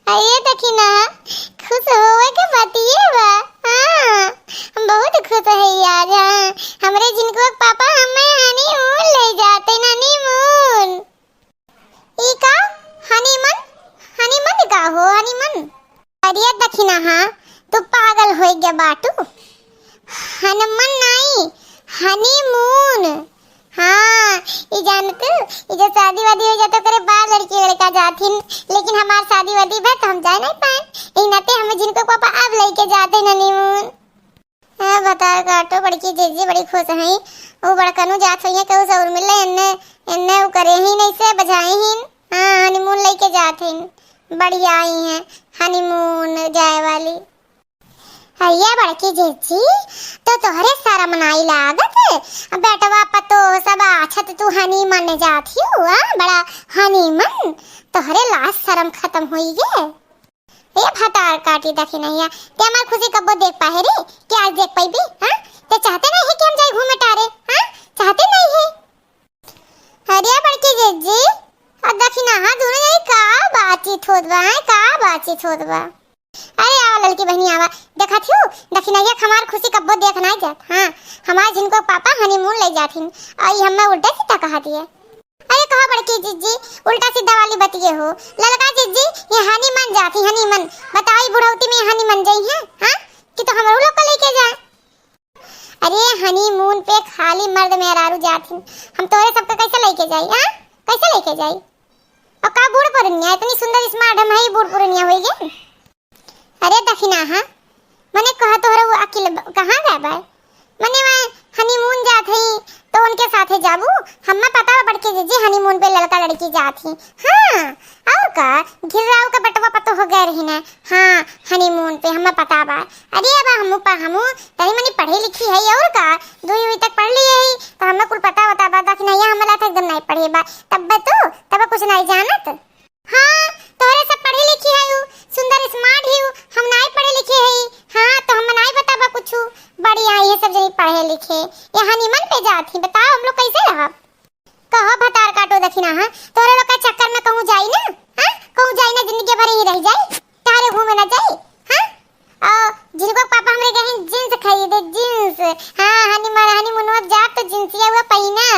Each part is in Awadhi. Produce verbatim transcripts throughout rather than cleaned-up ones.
अरे दखिनहा, खुश होवे के बातिये बा। हाँ, हम बहुत खुश है यार। हाँ, हमरे झिनकुआ के पापा हमें honeymoon ले जाते, honeymoon। ई का? Honeymoon? Honeymoon का हो, honeymoon? अरे दखिनहा, तू पागल होइ गया बाटू। हनुमान नाई, honeymoon। हाँ, ई जानत, ई जो शादी वादी होइ जात ओकरे बाद लड़की लड़का जाथिन, लेकिन हमार शादी वादी भा तो हम जाए नहीं पाए। ई नाते हमें झिनकुआ के पापा अब लेके जाते honeymoon। हाँ, भतार काटो, बड़की जिज्जी बड़ी खुश हैं। वो बड़कनू जात होइहैं, केहू से और मिले, एन्ने, एन्ने वो करे ही नहीं से बजाए ही। हाँ, honeymoon लेके जात हैं, बढ़िया आई हैं honeymoon जाए वाली। अरे बड़की जिज्जी, तो तोहरे शरम नाई लागत? बेटवा पतोह सब आछत तू honeymoon जात ही हुआ, बड़ा honeymoon, तोहरे लाज शरम खत्म होई गे। ए भतार काटी दखिनहिया, ते हमार खुशी कब्बो देख पाए रे? कि आज देख पाइबी? हाँ, ते चाहते नहीं है कि हम जाए घूमे टारे? हाँ, चाहते नहीं है। अरे बड़की जिज्जी, अब दखिनहा दोनों जनी का बातचीत होत बा, हैं? का बातचीत होत बा? अरे आवा ललकी बहनी आवा, देखत हियो, दखिनहिया हमार खुशी कब्बो देख नाई जात। हाँ, हमार झिनकुआ के पापा honeymoon ले जाथिन, और ई हमें उल्टा सीधा कहा दिए। अरे कहा बड़की जिज्जी, उल्टा सीधा वाली बतिये हो। ललका जिज्जी, ये honeymoon जात ही, honeymoon। बताओ, ई बुढ़ौती में honeymoon जाई है, हाँ? कि तो हमरो लोग का लेके जाए। अरे honeymoon पे खाली मर्द मेहरारू जात ही, हम तोरे सबका कैसे लेके जाई, हाँ? कैसे लेके जाई? और का बूढ़ पुरनिया, इतनी सुंदर smart हम है, बूढ़ पुरनिया होई गए। अरे दखिनहा, मने कहा तोहरा वो अकिल ब-, कहाँ गए बा? मने वह honeymoon जात ही, तो उनके साथे जाबू? हम्मे पता बा बड़की जिज्जी honeymoon पे लड़का लड़की जात ही। हाँ, और का, घिर्राऊ का बेटवा पतोह गए रही ना। हाँ, honeymoon पे हम्मे पता बा। अरे अब हमू प-, हमू तनी मनी पढ़ी लिखी है और का, दुई उई तक पढ़ लिए है, तो हम्मे कुल पता वता बा, दखिनहिया हम्मे लायक एकदम नहीं पढ़ी बा। तब तो, तब कुछ नहीं जानत। हाँ, तोहरे सब पढ़ी लिखी है उ, सुंदर smart ही उ, हम नाई पढ़े लिखे है। हाँ, तो हम नाई बताबा कुछु। बढ़िया, ये सब जनी पढ़े लिखे, ये honeymoon पे जात ही, बताओ हम लोग कैसे रहब? कहो भतार काटो दखिनहा, तोहरे लोग का चक्कर में कहूँ जाई ना, हाँ, कहूँ जाई ना, जिंदगी भर ही रह जाई, तारे घूमे ना जाई, हाँ। और झिनकुआ के पापा हमरे गए हैं jeans खरीदे, jeans। हाँ, honeymoon, honeymoon में जाब तो जींसिया हुआ पहिना।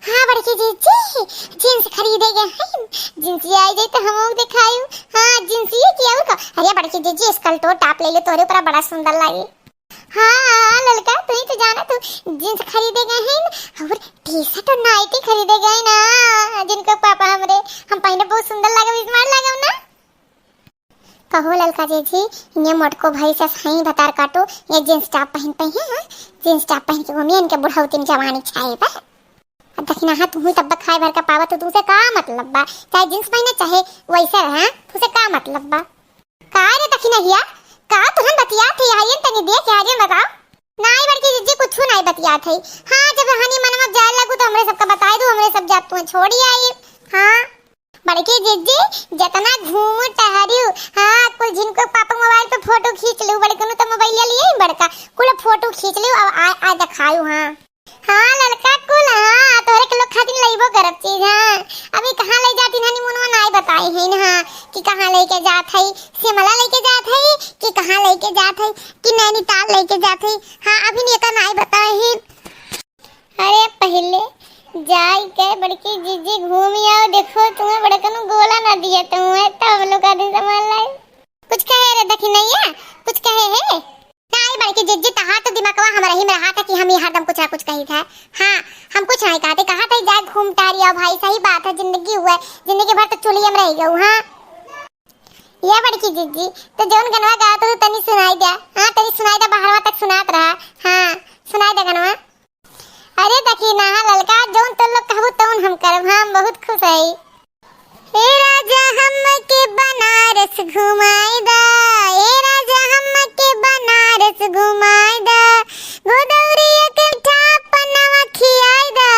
हाँ बड़की जिज्जी, jeans खरीदे गए हैं, जींसिया आई जाई तो हमहू दिखायू। हाँ, जींसिया की और का। अरे बड़की जिज्जी, स्कर्टो top ले ले, तोरे ऊपर बड़ा सुंदर लागे। हाँ, हाँ, ललका, तू ही तो जाना, तू jeans खरीदे गए हैं और T-shirt और नाइटी खरीदे गए ना, जिनका पापा हमरे, हम पहने बहुत सुंदर लागे, smart लागे ना। कहो ललका जिज्जी, ये मोटको भाई से सही भतार काटो, ये jeans top पहन पे हैं, हाँ? Jeans top पहन के घूमी, इनके बुढ़ौती में जवानी छाए बा। अब दखिनहा, तू ही तब खाए भर का पावत हो, तुमसे का मतलब बा? चाहे jeans पहने, चाहे वैसे रहे, हाँ? तुमसे का मतलब बा? का रे दखिनहिया, का तुहन बतियात है, आइए तनी देख, आइए बताओ। नाई बड़की जिज्जी, कुछ नाई बतियात है। हाँ, जब honeymoon में जाए लगू तो हमरे सबका बताई दू, हमरे सब जात तुम्हें छोड़ी आई। हाँ। बड़की जिज्जी, जितना घूमू टहरियो, हाँ, कुल झिनकुआ के पापा mobile पे photo खींच लियो, बड़कनू तो mobile लिए ही बड़का, कुल photo खींच लियो, अब आ, आ दिखायू, हाँ। हाँ, ललका कुल, हाँ, तोहरे के लोग खातिर लइबो करब चीज, हाँ। अभी कहाँ ले जाती honeymoon में नाई बताई है ना, हाँ, कि कहाँ लेके जात है, शिमला लेके जात है, कि कहाँ लेके जात है, कि नैनीताल लेके जात है, हाँ, अभी नहीं का नाई बताई है। अरे पहले जाई के बड़की जिज्जी घूमी आओ, देखो तुम्हें बड़कनू गोला ना दिए तुम्हें, तब हम लोग आदमी संभाल लाई। कुछ कहे रे दखिनहिया, कुछ कहे है? नाई बड़की जिज्जी, तहार तो दिमागवा हमरा ही में रहा था कि हम ही हरदम कुछ ना कुछ कही था। हाँ, हम कुछ नहीं कहते, कहा था जाए घूम टहरी आओ भाई, सही बात है, जिंदगी हुआ है, जिंदगी भर तो चुलिया में रह गऊ। हाँ, ये बड़की जिज्जी, तो जौन गनवा गावत हो तनी सुनाई दे। हाँ, तनी सुनाई दे, बाहरवा तक सुनात रहा। हाँ, सुनाई दे गनवा। अरे दखिनहा ललका, जौन तो लोग कहबू तौन हम करब, हम बहुत खुश हई। ए राजा हमके बनारस घुमाई दा, ए राजा हमके बनारस घुमाई दा, गोदौरिया के मीठा पनवा खियाई दा,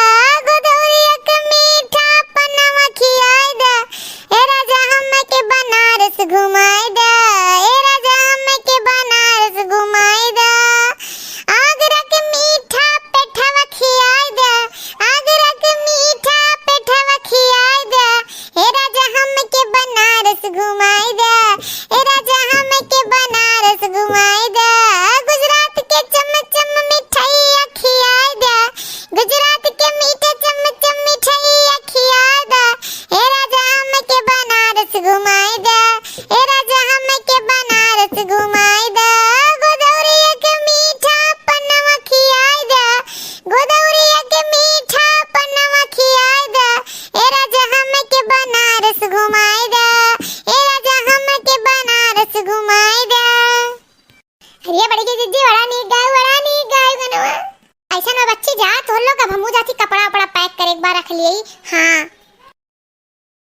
गोदौरिया के मीठा पनवा खियाई दा, ए राजा हमके बनारस घुमाई दा, ए राजा हमके बनारस घुमाई दा। आगरा के मीठा पेठवा खियाई दा, आगरा के मीठा पेठवा खियाई दा, ए राजा हमके बनारस घुमाई दा। ये बड़ी की जिज्जी, बड़ा नीक गायू, बड़ा नीक गायू गनवा। ऐसन बा बच्ची, जा तोहर लोग, अब हमहू जाती कपड़ा उपड़ा पैक करे, एक बार रख लियई। हाँ,